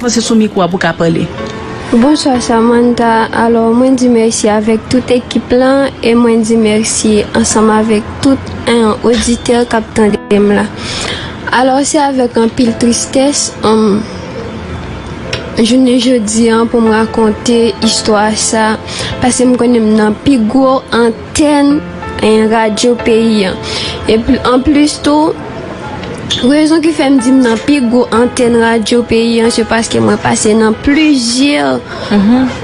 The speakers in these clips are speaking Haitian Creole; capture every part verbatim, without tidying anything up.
Avanse sou mikwo a pou w ka pale. Bonswa Samantha, alò mwen di mèsi avèk tout ekip lan e mwen di mèsi ansanm avèk tout en oditè k ap tande m la. Alò se avèk anpil tristès, um, jounen jodi an pou m rakonte istwa sa, paske m konnen m nan pi gwo antèn en radyo peyi an. Epi anplis tou, rezon ki fè m di m nan pi gwo antèn radyo peyi an, se paske mwen pase nan plizyè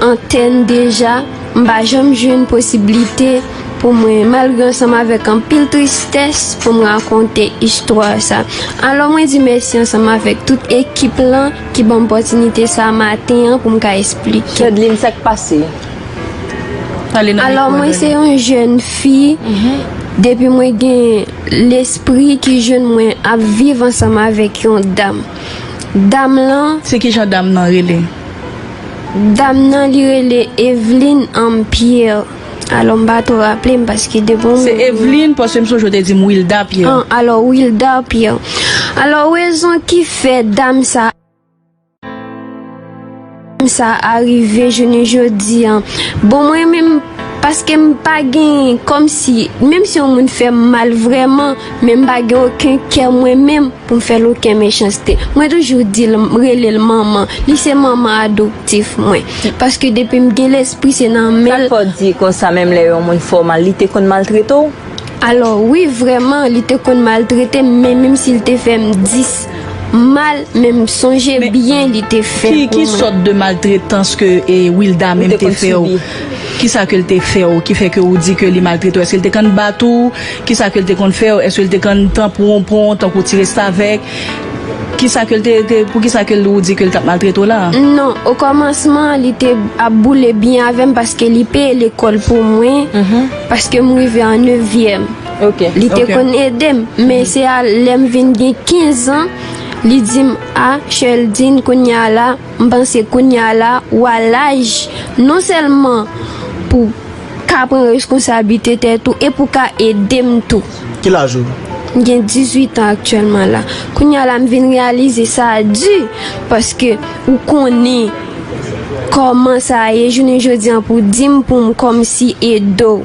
antèn deja. M pa janm jwenn posiblite pou mwen, malgre ansanm avèk anpil tristès, pou m rakonte istwa sa. Alò mwen di mèsi ansanm avèk tout ekip lan ki ban m opòtinite sa maten an pou m ka esplike. Chedline, sa k pase? Pale nan mikwo. Alò mwen se yon jèn fi. Depi mwen gen lespri ki jwenn mwen ap viv ansanm avèk yon dam. Dam lan, se ki jan dam nan rele? Dam nan li rele Evelyne Ann Pierre. Alò m pa twò raple m paske depi yon... Se Evelyne, paske m sonje w te di m Wilda Pierre. An, alò Wilda Pierre. Alò rezon ki fè dam sa sa a rive jounen jodi an. Bon, mwen menm, paske m pa gen, kòmsi, menm si yon moun fè m mal vrèman, men m pa gen okenn kè mwen menm pou m fè l okenn mechanste. Mwen toujou di l, m rele l manman. Li se manman adoptif mwen. Paske depi m gen lespri, se nan men l. Sa k fè w di konsa, menm lè yon moun fè w mal, li te konn maltrete w? Alò, wi, vrèman, li te konn maltrete m, men menm si l te fè m dis mal, men m sonje byen li te fè pou mwen. Ki, ki sòt de maltretans ke, e, Wilda menm te fè w? Kisa ke l te fè w ki fè ke ou di ke li maltrete w? Èske l te konn bat ou? Kisa ke l te konn fè w? Èske l te konn tanpon w, tankou ti restavèk? Kisa ke l te, te, poukisa ke l, ou di ke l t ap maltrete w la? Non, okòmansman, li te ap boule byen avè m paske li peye lekòl pou mwen, paske m rive an nevyèm. Li te konn ede m, men se a lè m vin gen kenz an, li di m, "A, Cheldine, kounye a la, m panse kounye a la, w a laj, non sèlman pou ka pran reskonsablite tèt ou e pou ka ede m tou." Ki laj ou? M gen dizuit an aktyèlman la. Kounye a la, m vin reyalize sa di, paske ou konnen kòman sa ye, jounen jodi an pou di m pou m kòmsi ede w.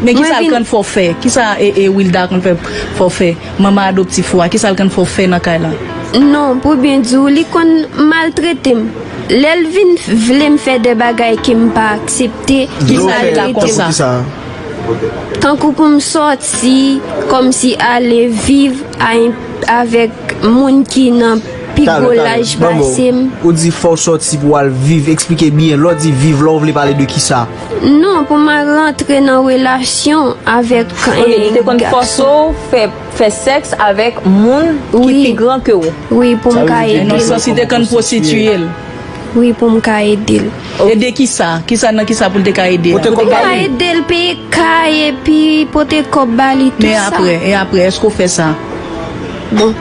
Men kisa l konn fè w fè? Kisa, e, e, Wilda konn fè, fè w fè? Manman adoptif ou a, kisa l konn fè w fè nan kay la? Non, pou byen di w, li konn maltrete m. Lè l vin vle m fè de bagay ke m pa aksepte, li maltrete m. Tankou pou m sòti, kòmsi ale viv a, avèk moun ki nan pi gwo laj pase m. Ou di fò w sòti pou w al viv, eksplike byen. Lè w di viv la, ou vle pale de kisa? Non, pou m al rantre nan relasyon avèk, ok, li te konn fòse w fè, fè sèks avèk moun ki pi gran ke w. Wi, pou m ka ede l. Nan sans, li te konn pwostitiye l. Wi, pou m ka ede l. Ede kisa? Kisa, nan kisa pou l te ka ede? Pou m ka ede l peye kay epi pote kòb ba li, tout sa. Men apre, e apre, èske w fè sa? Bon,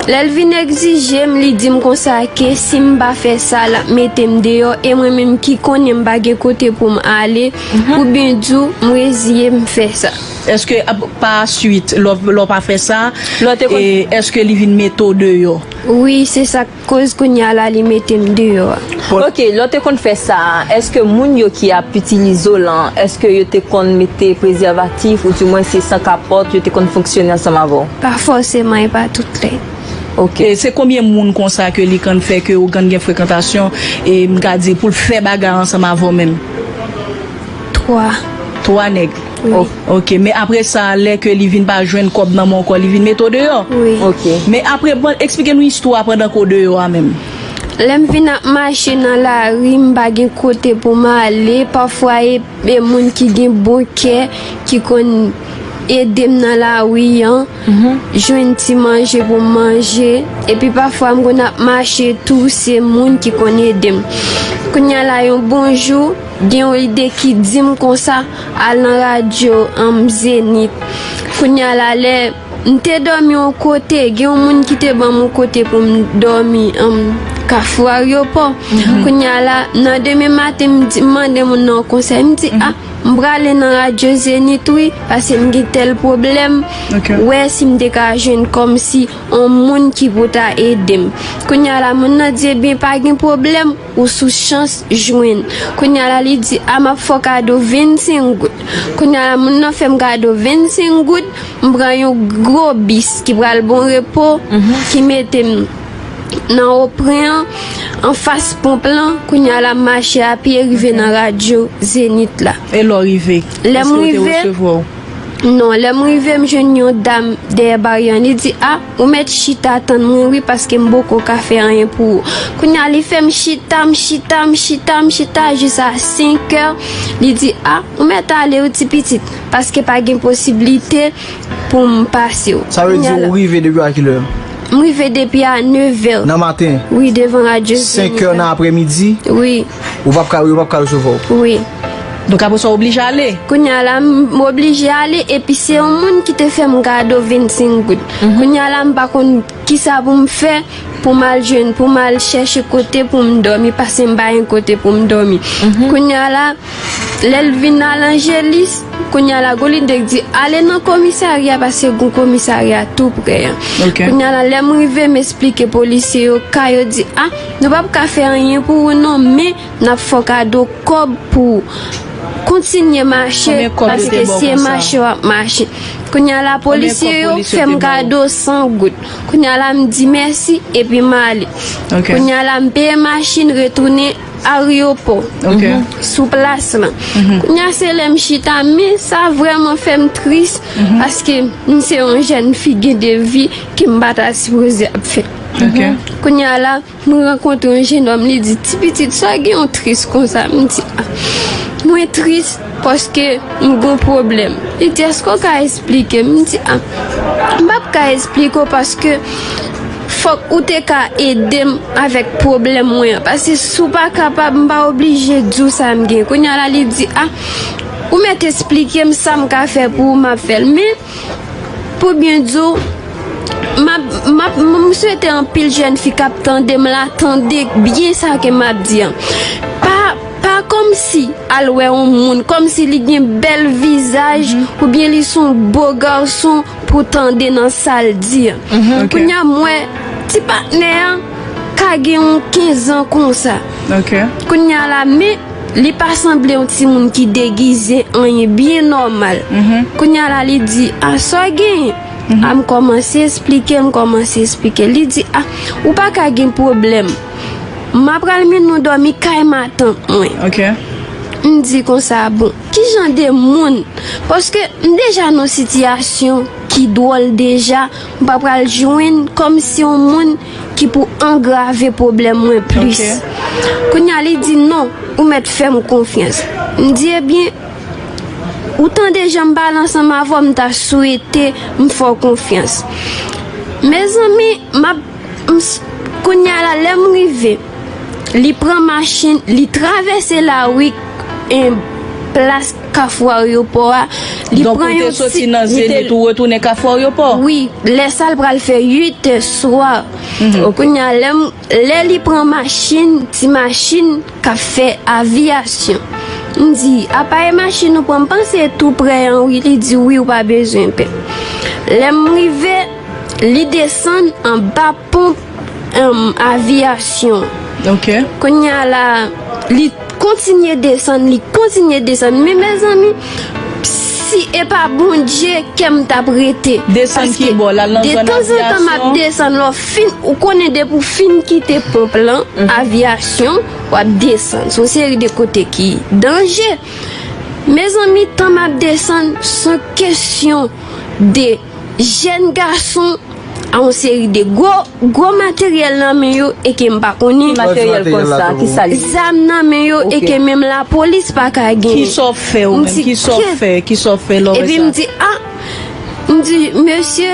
lè l vin egzije m, li di m konsa ke si m pa fè sa, l ap mete m deyò, e mwen menm ki konnen m pa gen kote pou m ale, pou byen di w, m reziye m fè sa. Èske ap, pa swit, lè w, lè w pa fè sa, e èske li vin mete w deyò? Wi, se sa k koz kounye a la li mete m deyò a. Ok, lè w te konn fè sa, èske moun yo ki ap itilize w lan, èske yo te konn mete prezèvatif, oudimwen se san kapòt, yo te konn fonksyone ansanm avè w? Pa fòseman, e pa tout lè. Ok. E se konbyen moun konsa ke li konn fè ke ou konn gen frekantasyon, e m ka di pou l fè bagay ansanm avè w menm? Twa. Twa nèg? Wi. O-, ok, men apre sa, lè ke li vin pa jwenn kòb nan men w ankò, li vin mete w deyò? Wi. Ok. Men apre, bon, eksplike nou istwa a pandan ke w deyò a menm. Lè m vin ap mache nan lari, m pa gen kote pou m ale, pafwa e, e moun ki gen bon kè ki konn ede m nan lari an, jwenn ti manje pou m manje, epi pafwa m konn ap mache tou, se moun ki konn ede m. Kounye a la, yon bon jou, gen yon ide ki di m konsa, al nan radyo, anm, Zenith. Kounye a la, lè m te dòmi yon kote, gen yon moun ki te ban m yon kote pou m dòmi, anm, Kafou Aryopò. Kounye a la, nan demen maten, m di, m mande moun nan yon konsèy, m di, a, M prale nan radyo Zenith wi, paske m gen tèl pwoblèm. Wè si m te ka jwenn kòmsi yon moun ki pou ta ede m. Kounye a la, moun nan di, ebyen, pa gen pwoblèm, ou sou chans jwenn. Kounye a la, li di, a, m ap fè w kado vennsenk goud. Kounye a la, moun nan fè m kado vennsenk goud, m pran yon gwo bis ki pral Bon Repo, ki mete m nan Opren an, anfas ponp lan, kounye a la m mache a pye rive nan radyo Zenith la. E lè w rive? Lè m rive, non, lè m rive, m jwenn yon dam dèyè baryè an. Li di, a, ou mèt chita tann mwen wi, paske m poko ka fè anyen pou ou. Kounye a, li fè m chita, m chita, m chita, m chita, jis a senk è. Li di, a, ou mèt ale wi, ti pitit, paske pa gen posiblite pou m pase w. Sa vle di ou rive depi a kilè? M rive depi a nèf è. Nan maten? Wi, devan radyo Zenith la. Senk è nan aprèmidi? Wi. Ou p ap ka, yo p ap ka resevwa w? Wi. Donk, apre sa, w oblije ale? Kounye a la, m oblije ale, epi se yon moun ki te fè m kado vennsenk goud. Kounye a la, m pa konn kisa pou m fè pou m al jwenn, pou m al chèche kote pou m dòmi, paske m pa gen kote pou m dòmi. Kounye a la, lè l vin al Angelis, kounye a la, Golindek di, ale nan komisarya, paske gon komisarya tou prè an. Kounye a la, lè m rive, m esplike polisye yo ka, yo di, a, nou p ap ka fè anyen pou ou non, men n ap fè w kado kòb pou ou. Kontinye mache, paske se mache w ap mache. Kounye a la, polisye yo fè m kado san goud. Kounye a la, m di mèsi, epi m ale. Kounye a la, m peye machin, retounen aryopò. Sou plas lan. Kounye a, se lè m chita, men sa vrèman fè m tris, paske m se yon jèn fi gen de vi ke m pa ta sipoze ap fè. Kounye a la, mwen rankontre yon jennòm, li di, ti pitit, sa w gen w tris konsa? M di, a, mwen tris paske m gon pwoblèm. Li di, èske w ka esplike m? M di, a, m p ap ka esplike w paske fòk ou te ka ede m avèk pwoblèm mwen an. Paske si w pa kapab, m pa oblije di w sa m gen. Kounye a la, li di, a, ou mèt esplike m sa m ka fè pou ou, m ap fè l. Men, pou byen di w, m ap, m ap, m swete anpil jèn fi k ap tande m la, tande byen sa ke m ap di an. Pa, pa kòmsi al wè yon moun, kòmsi li gen bèl vizaj, oubyen li se yon bo gason pou tande nan sa l di an. Kounye a, m wè ti patnè an ka gen yon kenz an konsa. Kounye a la, men li pa sanble yon timoun ki degize anyen, byen nòmal. Kounye a la, li di, a, sa w genyen? A, m kòmanse esplike, m kòmanse esplike. Li di, a, ou pa ka gen pwoblèm. M apral mennen w dòmi kay matant mwen. M di konsa, bon, ki jan de moun? Paske m deja nan sitiyasyon ki dwòl deja, m pa pral jwenn kòmsi yon moun ki pou angrave pwoblèm mwen plis. Kounye a, li di, non, ou mèt fè m konfyans. M di, ebyen, ou tande jan m pale ansanm avè w, m ta swete m fè w konfyans. Mezanmi, m ap, m s-, kounye a la, lè m rive, li pran machin, li travèse lari, en, plas Kafou Aryopò a. Li pran yon ti, li te soti nan Zenith, ou retounen Kafou Aryopò? Wi, lè sa l pral fè uit è swa. Kounye a, lè m, lè li pran machin, ti machin k ap fè aviyasyon. M di, apa e machin ou pran? M panse tou prè an, wi. Li di, wi, ou pa bezwen pè. Lè m rive, li desann anba ponp, em, aviyasyon. Kounye a la, li kontinye desann, li kontinye desann. Men, mezanmi, si e pa Bondye, kè m t ap rete. Desann ki bò? L al nan zòn aviyasyon? Detanzantan, m ap desann. Lè w fin, ou konnen, depi w fin kite ponp lan, aviyasyon, w ap desann. Se yon seri de kote ki danje. Mezanmi, tan m ap desann, se yon kesyon de jèn gason a yon seri de gwo, gwo materyèl nan men yo e ke m pa konnen. Ki materyèl konsa? Ki sa li ye? Zam nan men yo e ke menm lapolis pa ka genyen. Kisa w fè ou menm? Kisa w fè? Kisa w fè lè w wè sa? Epi m di, a, m di, mesye,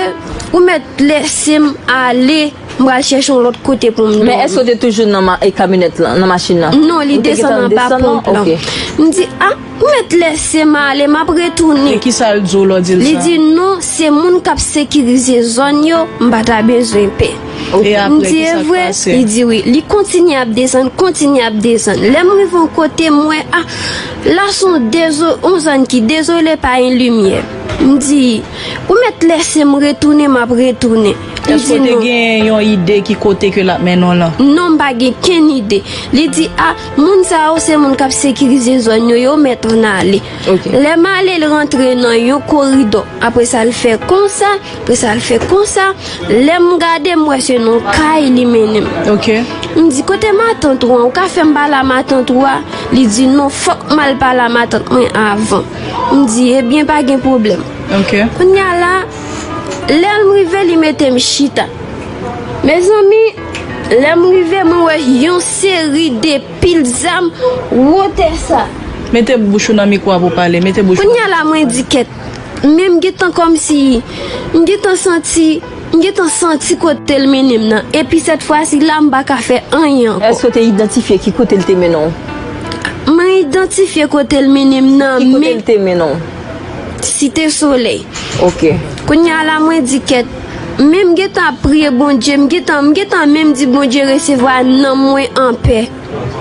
ou mèt lese m ale, m pral chèche yon lòt kote pou m dòmi. Men èske w te toujou nan ma-, e, kamyonèt lan, nan machin nan? Non, li desann anba ponp lan. M di, a, Ou mèt lèse m ale, m ap retounen. E kisa l di w lè w di l sa? Li di non, se moun k ap sekirize zòn yo, m pa ta bezwen pè. M di e vre? Li di wi. Li kontinye ap desann, kontinye ap desann. Lè m rive yon kote, m wè, a, la se yon dezo-, yon zòn ki dezole, pa gen limyè. M di, ou mèt lèse m retounen, m ap retounen. Li di non. Èske w te gen yon ide ki kote ke l ap mennen w lan? Non, m pa gen kenn ide. Li di, a, moun sa yo se moun k ap sekirize zòn yo, yo mèt ann ale. Lè m ale, l rantre nan yon koridò. Apre sa, l fè konsa, apre sa, l fè konsa. Lè m gade, m wè se nan yon kay li mennen m. M di, kote matant ou an? Ou ka fè m pale a matant ou a? Li di, non, fòk m al pale a matant mwen avan. M di, ebyen, pa gen pwoblèm. Kounye a la, lè m rive, li mete m chita. Mezanmi, lè m rive, mwen wè yon seri de pil zam wotè sa. Mete bouch ou nan mikwo a pou w pale. Mete bouch ou. Kounye a la, mwen di kèt. Men m gentan kòmsi, m gentan santi, m gentan santi kote l mennen m nan. Epi sèt fwa si la, m pa ka fè anyen ankò. Èske w te idantifye ki kote l te mennen w? Mwen idantifye kote l mennen m nan, men. Ki kote l te mennen w? Site Solèy. Ok. Kounye a la, mwen di kèt. Men m gentan ap priye Bondye, m gentan, m gentan menm di Bondye resevwa nanm mwen anpè.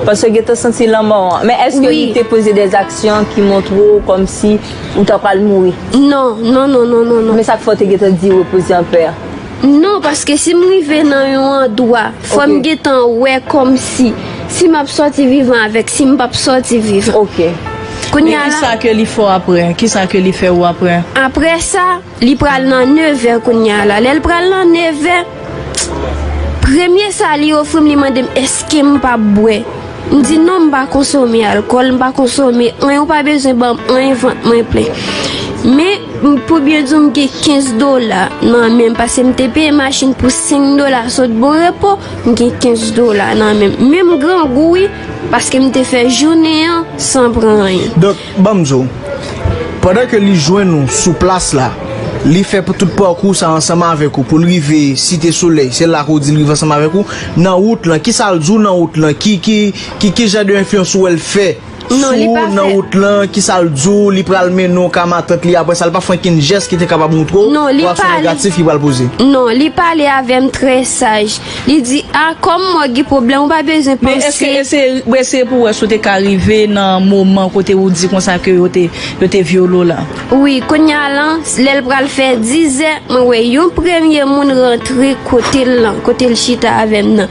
Paske w gentan santi lanmò an. Men èske li te poze des aksyon ki montre w kòmsi ou ta pral mouri? Non, non, non, non, non, non. Men sa k fè w te gentan di repoze anpè? Non, paske si m rive nan yon andwa, fò m gentan wè kòmsi si m ap sòti vivan avèk si m p ap sòti vivan. Ok. Kounye a la. Men kisa ke li fè w apre? Kisa ke li fè w apre? Apre sa, li pral nan nevè kounye a la. Lè l pral nan nevè, premye sa li ofri m, li mande m èske m p ap bwè. M di non, m pa konsome alkòl, m pa konsome anyen, ou pa bezwen ban m anyen, vant mwen plen. Men, m, pou byen di w, m gen kenz dola nan men m, paske m te peye machin pou senk dola sot Bon Repo, m gen kenz dola nan men m. Men m grangou, wi, paske m te fè jounen an san pran anyen. Donk, ban m di w, pandan ke li jwenn ou sou plas la, li fè pou tout pakou sa ansanm avèk ou, pou l rive Site Solèy, se la ke w di l rive ansanm avèk ou, nan wout lan, kisa l di w nan wout lan, ki, ki, ki, ki jan de enfliyans ou wè l fè sou ou nan wout lan, kisa l di w, li pral mennen w ka matant li, apre sa, l pa fè okenn jès ki te kapab montre w yon aksyon negatif ki pral poze? Non, li pale avè m trè saj. Li di, a, kòm mwen gen pwoblèm, ou pa bezwen panse. Men èske, eseye, eseye pou w wè si w te ka rive nan moman kote ou di konsa ke yo te, yo te vyole w la? Wi, kounye a la, lè l pral fè dizè, mwen wè yon premye moun rantre kote l lan, kote l chita avè m nan.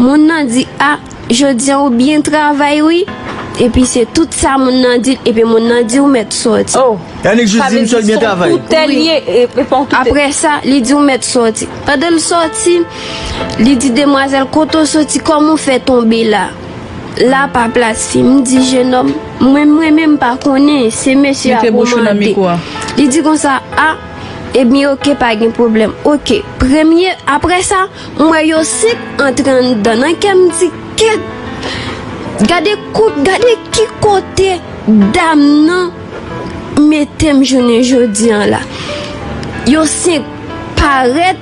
Moun nan di, a, jodi a ou byen travay wi. Epi se tout sa moun nan di l, epi moun nan di ou mèt sòti. Oh. Yannick Judy, misye byen travay. Wi. Apre sa, li di ou mèt sòti. Pandan l sòti, li di demwazèl, kote w sòti, kòman w fè tonbe la? La pa plas fi. M di jenòm, mwen, mwen menm pa konnen, se mesye a pou mande. Li di konsa, a, ebyen oke, pa gen pwoblèm. Oke, premye, apre sa, m wè yo senk antre anndan. Nan kè m di, kèt, gade kout, gade ki kote dam nan mete m jounen jodi an la. Yo senk parèt,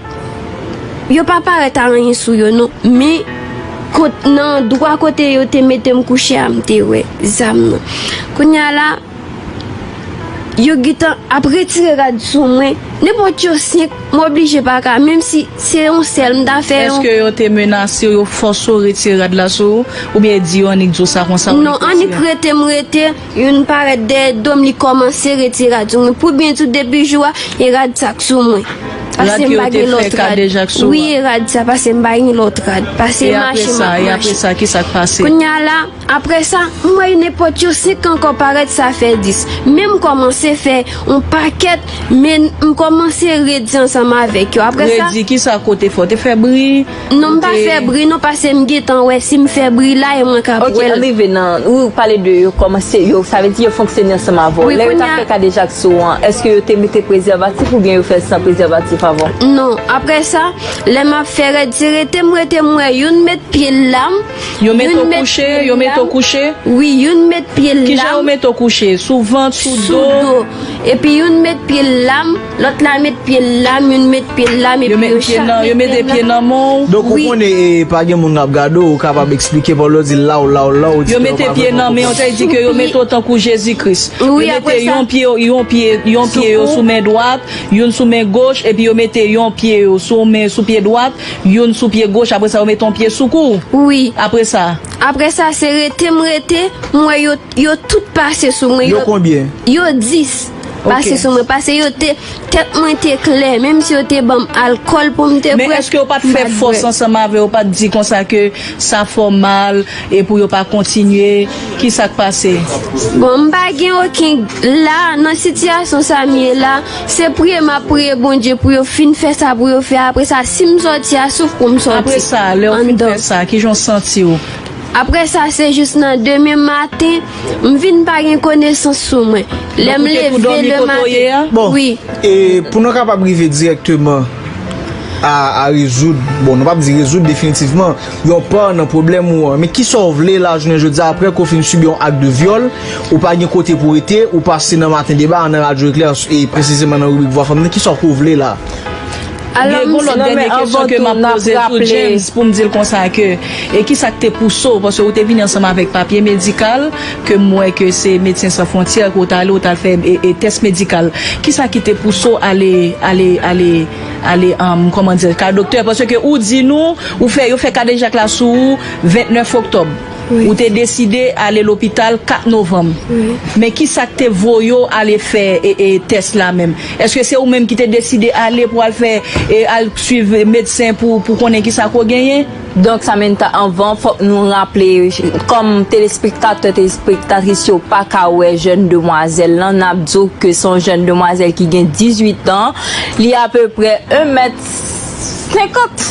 yo pa parèt a anyen sou yo non, men kot, nan andwa kote yo te mete m kouche a, m te wè zam nan. Kounye a la, yo gentan ap retire rad sou mwen. Nenpòt yo senk, m oblije pa ka, menm si se yon sèl, m ta fè yon. Èske yo te menase w, yo fòse w retire rad la sou ou, oubyen di yo annik di w sa konsa, ou retire? Non, annik rete, m rete, youn parèt dèyè do m, li kòmanse retire rad sou mwen. Pou byen di w, depi jou a, e rad sa k sou mwen. Paske m pa gen lòt rad. Wi, e rad sa, paske m pa gen lòt rad. Paske e mache m ap mache. E apre sa, kisa k pase? Kounye a la, Apre sa, m wè nenpòt yo senk ankò parèt, sa fè dis. Men m kòmanse fè yon pakèt, men m kòmanse redi ansanm avèk yo. Apre sa. Redi, kisa kote fè? Ou te fè bri? Non, m pa fè bri, non, paske m gentan wè si m fè bri la, e mwen k ap wè l. Ok, ann rive nan, ou pale de yo kòmanse, yo, sa vle di yo fonksyone ansanm avè w. Wi, kounye a. Lè yo t ap fè kadejak sou ou an, èske yo te mete prezèvatif oubyen yo fè l san prezèvatif? Non, apre sa, lè m ap fè rèd, se rete m rete m wè youn met pye l la m, Yo mete w kouche, yo mete w kouche. Wi, youn met pye l la Kijan yo m. Mete w kouche? Sou vant, sou Sou do? Do. Epi youn met pye l la m, lòt la met pye l la m, youn met pye l la m, Yo epi met yo pye nan, chak yo mete pye nan men w? Donk ou Wi. Konnen e, pa gen moun k ap gade w, ou kapab eksplike, pa w di law, law, law, ou di Yo ke mete pa pye konn nan men, kòman. Sa vle di ke yo mete w tankou Jezi Kris. Yo Wi, mete apre sa- yon pye, yon pye, yon pye yo sou men dwat, youn sou men goch, epi yo mete yon pye yo sou men, sou pye dwat, youn sou pye goch, apre sa yo mete yon pye sou kou. Wi. Apre sa, Apre sa, se rete m rete, m wè yo, yo tout pase sou mwen. Yo konbyen? Yo dis pase Ok. Sou mwen, paske yo te, tèt mwen te klè, menm si yo te ban m alkòl pou m te Men bwè. Èske yo pa t fè fòs ansanm avè w, yo pa t di konsa ke sa fè w mal e pou yo pa kontinye? Kisa k pase? Bon, m pa gen okenn, la, nan sitiyasyon sa m ye la, se priye m ap priye Bondye pou yo fin fè sa pou yo fè. Apre sa, si m sòti a souf pou m sòti. Apre sa, lè w fin Anndan. Fè sa, kijan w santi w? Apre sa, se jis nan demen maten, m vin pa gen konesans sou mwen. Lè m Donk, ou te tou leve dòmi le kote w ye maten. A? Bon, Wi. E pou nou kapab rive dirèkteman a, a rezoud, bon, nou p ap di rezoud definitivman, yon pa nan pwoblèm ou an. Men kisa w vle la, jounen jodi a, apre ke w fin sibi yon ak de vyòl, ou pa gen kote pou w rete, ou pase nan Maten Deba, nan Radyo Eklè, e presizeman nan ribrik Vwa Fanm nan, kisa w vle la? Alò, Gen m yon lòt Non, dènye men kesyon anvan ke tou, m ap n ap poze tou, raple- James, pou m di l konsa ke, e kisa k te pouse w, paske ou te vini ansanm avèk papye medikal, ke m wè ke se Medsen San Fwontyè, ke w t ale, ou t al fè e, e tès medikal. Kisa ki te pouse w ale, ale, ale, ale, um, kòman di, ka doktè? Paske ou di nou, ou fè, yo fè kadejak la sou ou vennèf oktòb. Ou te deside ale lopital kat novanm. Men kisa k te voye w ale fè e, e tès la menm? Èske se ou menm ki te deside ale pou al fè, e al swiv medsen pou, pou konnen kisa ke w genyen? Donk, Samantha, anvan, fòk nou raple, kòm telespektatè, telespektatris yo pa ka wè jèn demwazèl lan, n ap di w ke se yon jèn demwazèl ki gen dizuit an, li apeprè en mèt senkant.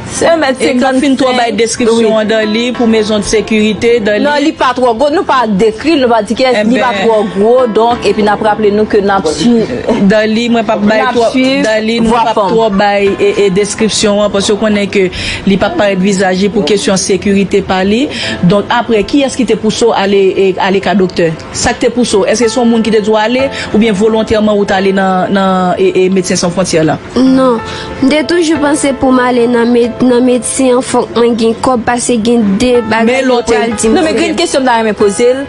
Se en mèt senkant. E nou fin twò bay deskripsyon an dan li pou mezon de sekirite, dan Non, li. Li pa twò gwo, nou pa dekri l, nou pa di kiyès, li pa Enben. Twò gwo, donk, epi n ap raple nou ke n ap swiv. Dan li, mwen p ap bay N ap twò, swiv dan li, nou Vwa p ap Fanm. Twò bay e, e deskripsyon an, paske w konnen ke li p ap parèt vizaji pou kesyon sekirite pa li. Donk, apre, kiyès ki te pouse w ale, e, ale ka doktè? Sa k te pouse w? Èske se yon moun ki te di w ale, oubyen volontèman ou t ale nan, nan e, e Medsen San Fwontyè la? Non, m te toujou panse pou m ale nan, med, nan medsen an, fòk mwen gen kòb, paske gen de bagay Men lè w yo te- pral di m Non, men fè. Gen kesyon m ta renmen poze l.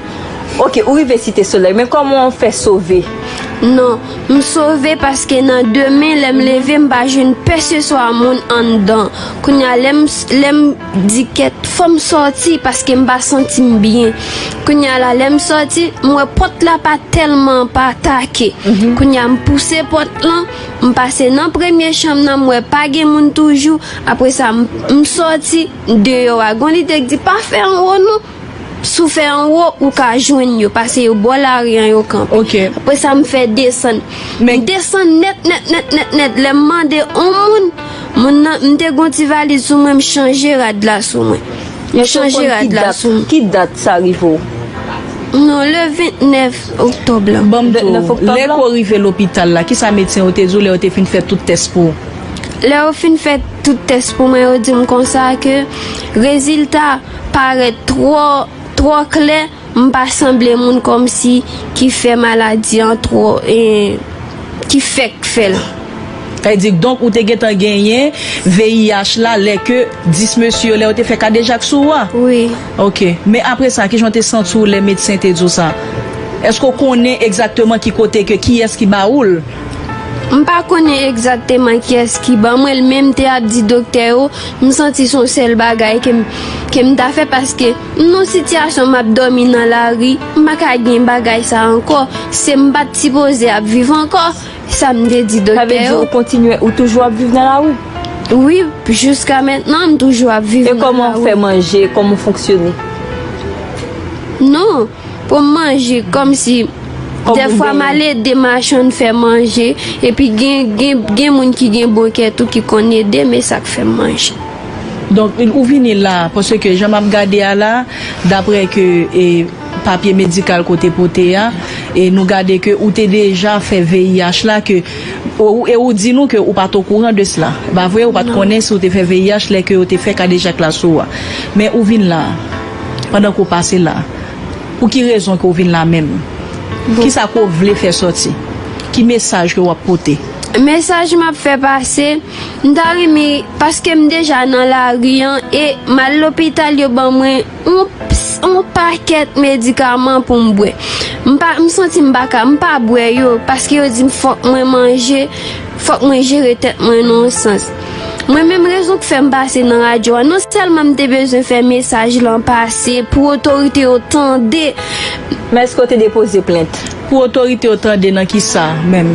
Ok, ou rive Site Solèy, men kòman w fè sove? Non, m sove paske nan demen, lè m leve, m pa jwenn pèseswa moun anndan. Kounye a, lè m, lè m di kèt, fò m sòti paske m pa santi m byen. Kounye a la, lè m sòti, m wè pòt la pa tèlman pa take. Kounye a, m pouse pòt lan, m pase nan premye chanm nan, m wè pa gen moun toujou. Apre sa, m, m sòti deyò a. Gon lide k di, pa fè anwo non. Si w fè anwo, ou ka jwenn yo, paske yo bò lari an yo kanpe. Ok. Apre sa, m fè desann. Men- M desann nèt, nèt, nèt, nèt, nèt. Lè m mande yon moun, moun nan, m te gon ti valiz sou mwen, m chanje rad la sou mwen. M chanje rad la sou mwen. Ki dat sa rive w? Non, le vennèf oktòb la. Ban m di w, Vennèf oktòb lè la? ke w rive lopital la, kisa medsen yo te di w lè yo te fin fè tout tès pou ou? Lè yo fin fè tout tès pou mwen, yo di m konsa ke rezilta parèt twò, twò klè, m pa sanble moun kòmsi ki fè maladi an twò, e, ki fèk fè l. Sa vle di, donk, ou te gentan genyen V I H la lè ke dis mesye yo, lè yo te fè kadejak sou ou a? Wi. Ok. Men apre sa, kijan w te santi w lè medsen te di w sa? Èske w konnen egzakteman ki kote ke, kiyès ki ba ou l? M pa konnen egzakteman kiyès ki ban mwen l, men m te ap di doktè yo, m santi se yon sèl bagay ke m, ke m ta fè, paske m nan sitiyasyon m ap dòmi nan lari, m pa ka gen bagay sa ankò. Se m pa t sipoze ap viv ankò, sa m te di Sa vle doktè di yo. Ou kontinye, ou toujou ap viv nan lari? Wi, jiska mentnan, m toujou ap viv E nan kòman lari. Ou fè manje, kòman ou fonksyone? Non, pou m manje, kòmsi Kòm ou dèfwa m benyen. Al ede machann fè manje, epi gen, gen, gen moun ki gen bon kè tou ki konn ede m, e sa k fè m manje. Donk, ou vini la, paske jan m ap gade a la, daprè ke, e, papye medikal ke w te pote a, e nou gade ke ou te deja fè V I H la, ke Ou, e ou di nou ke ou pa t okouran de sela. E pa vre, ou pa t konnen si ou te fè V I H lè ke yo te fè kadejak la sou ou a. Men ou vin la, pandan ke w pase la. Pou ki rezon ke w vin la menm? Kisa ke w vle fè sòti? Ki mesaj ke w ap pote? Mesaj m ap fè pase, m ta renmen, paske m deja nan lari an, e m al lopital, yo ban mwen yon, yon pakèt medikaman pou m bwè. M pa, m santi m pa ka, m pa bwè yo, paske yo di m fòk mwen manje, fòk mwen jere tèt mwen nan yon sans. Mwen menm, rezon k fè m pase nan radyo a, non sèlman m te bezwen fè mesaj lan pase pou otorite yo tande. Men èske w te depoze plent? Pou otorite yo tande nan kisa menm?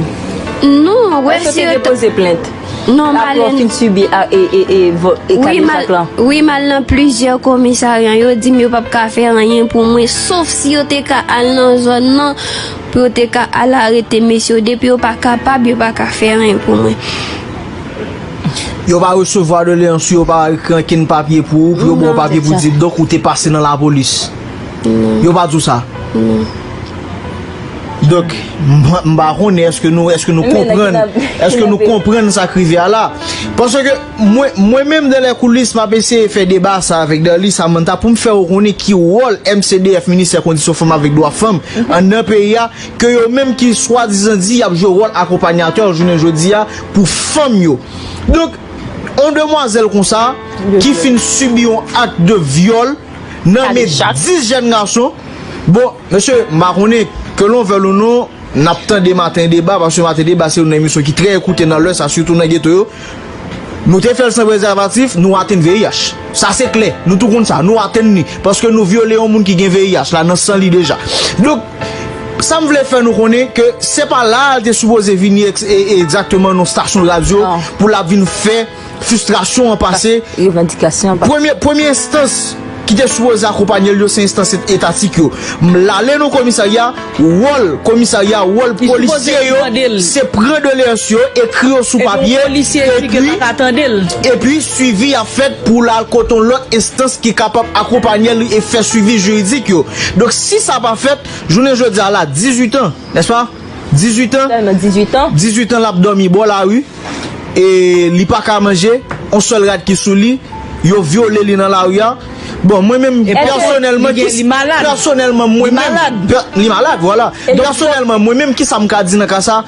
Non, wè, èske w te depoze plent? Non, apre w fin sibi a, e, e, e, vo- e kadejak lan? Wi, m al nan plizyè komisarya. Yo di m yo p ap ka fè anyen pou mwen, sof si yo te ka al nan zòn nan, pou yo te ka al arete mesye yo. Depi yo pa kapab, yo pa ka fè anyen pou mwen. Yo pa resevwa doleyans ou, yo pa ekri ankenn papye pou ou, pou yo ba w papye pou di, donk, ou te pase nan lapolis. Yo pa di w sa. Donk, m, m pa konnen èske nou, èske nou konprann, èske nou konprann sa k rive a la. Paske mwen, mwen menm, dans les coulisses, m ap eseye fè deba sa avèk Darly Samantha pou m fè yo konnen ki wòl M C D F, Ministè Kondisyon Fanm avèk Dwa Fanm, anndan peyi a, ke yo menm ki swadizan di y ap jwe wòl akonpanyatè jounen jodi a pou fanm yo. Donk, yon demwazèl konsa, ki fin sibi yon ak de vyòl nan men dis jèn gason. Bon, mesye, m pa konnen ke l on vèl ou non, n ap tande Maten Deba, paske Maten Deba se youn nan emisyon ki trè ekoute nan lè sa, sitou nan geto yo. Nou te fè l san prezèvatif, nou atenn V I H. Sa se klè, nou tou konn sa, nou atenn li, paske nou vyole yon moun ki gen V I H la nan san li deja. Donk, sa m vle fè nou konnen ke se pa la a l te sipoze vini eks- e- e- egzakteman nan stasyon radyo pou l ap vin fè fristrasyon an pase. Revandikasyon an pase. Premye, premye enstans ki te sipoze akonpanye l yo, se enstans et- etatik yo. M l ale nan komisarya, wòl komisarya, wòl polisye yo, se pran doleyans yo, ekri yo sou papye, epi, epi swivi ap fèt pou l al kote yon lòt enstans ki kapab akonpanye l e fè swivi jiridik yo. Donk, si sa pa fèt, jounen jodi a la, dizuit an, nèspa? Dizuit an. Sèlman dizuit an. Dizuit an l ap dòmi bò lari. E li pa ka manje, on sèl rad ki sou li, yo vyole li nan lari a. Bon, mwen menm, pèsonèlman, ki, pèsonèlman, mwen menm, pè- li malad, vwala. Pèsonèlman, mwen menm, kisa m ka di nan ka sa?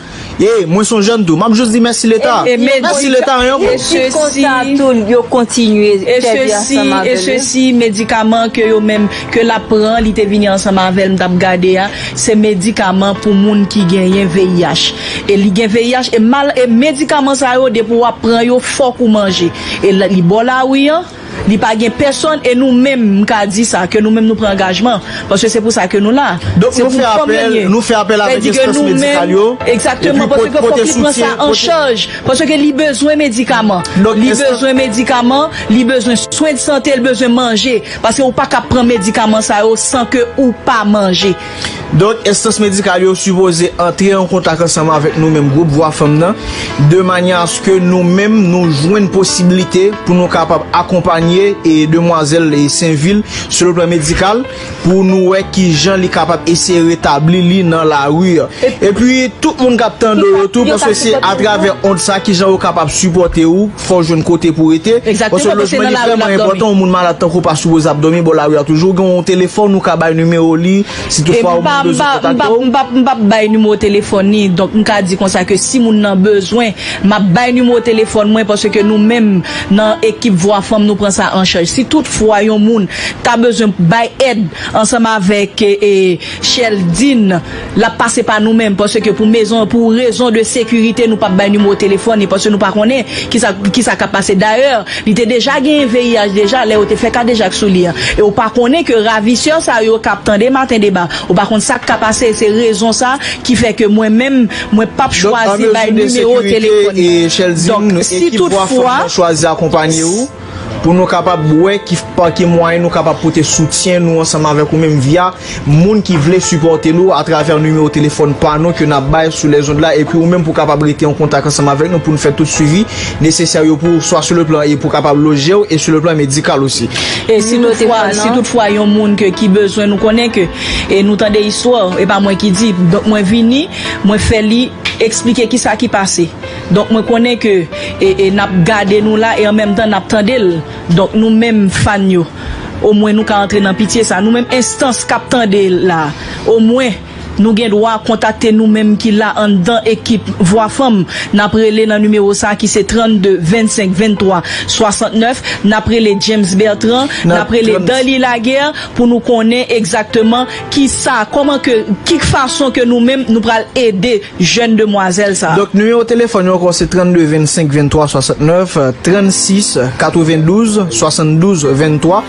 E mwen se yon jèn tou. M ap jis di mèsi Leta. Mèsi Leta, yon. E sesi, konsa tou, yo kontinye sèvi ansanm avè l. E sesi, medikaman ke yo menm, ke l ap pran, li te vini ansanm avè l, m t ap gade a, se medikaman pou moun ki genyen V I H. E li gen V I H, e mal, e medikaman sa yo, depi w ap pran yo, fòk ou manje. E la- li bò lari an, li pa gen pèsonn, e nou menm, m ka di sa, ke nou menm nou pran angajman, paske se pou sa ke nou la. Donk, nou fè apèl, nou fè apèl avèk enstans medikal yo, egzakteman, paske fòk li pran sa an chaj, paske li bezwen medikaman. Li bezwen medikaman, li bezwen swen de sante, li bezwen manje, paske ou pa ka pran medikaman sa yo san ke ou pa manje. Donk, enstans medikal yo sipoze antre an kontak ansanm avèk nou menm, gwoup Vwa Fanm nan, de manyè aske nou menm, nou jwenn posiblite pou nou kapab akonpanye e demwazèl e Senvil sou le plan medikal, pou nou wè ki jan li kapab eseye retabli li nan lari. Epi, tout moun k ap tande w yo tou, paske se atravè ond sa, ki jan yo kapab sipòte w, fò w jwenn kote pou w rete. Paske lojman li vrèman enpòtan, yon moun malad tankou w pa sipoze ap dòmi bò lari a toujou. Ou gen yon telefòn, ou ka bay nimewo li, si toutfwa yon moun bezwen kontakte w. M p ap, m p ap, m p ap bay nimewo telefòn li, donk m ka di konsa ke si moun nan bezwen, m ap bay nimewo telefòn mwen, paske nou menm nan ekip Vwa Fanm, nou pran sa an chaj. Si toutfwa yon moun ta bezwen bay èd ansanm avèk, e, e, Cheldine, l ap pase pa nou menm, paske pou mezon, pou rezon de sekirite, nou p ap bay nimewo telefòn li, paske nou pa konnen kisa, kisa k ap pase. Dayè, li te deja genyen V I H deja, lè yo te fè kadejak sou li an. E ou pa konnen ke ravisè sa yo k ap tande Maten Deba, ou pa konn sa k ka pase, se rezon sa ki fè ke mwen menm, mwen p ap chwazi bay nimewo telefòn li. Donk, si toutfwa, chwazi akonpanye w, pou nou kapab wè ki, pa ki mwayen nou kapab pote soutyen nou ansanm avèk ou menm via moun ki vle sipòte nou atravè nimewo telefòn pa nou ke n ap bay sou lèzond la, epi ou menm pou kapab rete an kontak ansanm avèk nou pou nou fè tout swivi nesesè yo pou ou, swa sou le plan e pou kapab loje w e sou le plan medikal osi. E si toutfwa, si toutfwa yon moun ke, ki bezwen, nou konnen ke, e nou tande istwa, e pa mwen ki di, donk mwen vini, mwen fè li eksplike kisa ki pase. Donk mwen konnen ke e, e, n ap gade nou la e an menm tan n ap tande l. Donk nou menm fan yo, omwen nou ka antre nan pitye sa. Nou menm enstans k ap tande l la, omwen nou gen dwa kontakte nou menm ki la anndan ekip Vwa Fanm. N ap rele nan nimewo sa ki se trannde vennsenk venntwa swasantnèf. N ap rele James Bertrand, n ap rele Darly Laguerre pou nou konnen egzakteman kisa, kòman ke, ki fason ke nou menm nou pral ede jèn demwazèl sa. Donk nimewo telefòn yo ankò se trannde vennsenk venntwa swasantnèf, trannsis katrevendouz swasanndouz venntwa.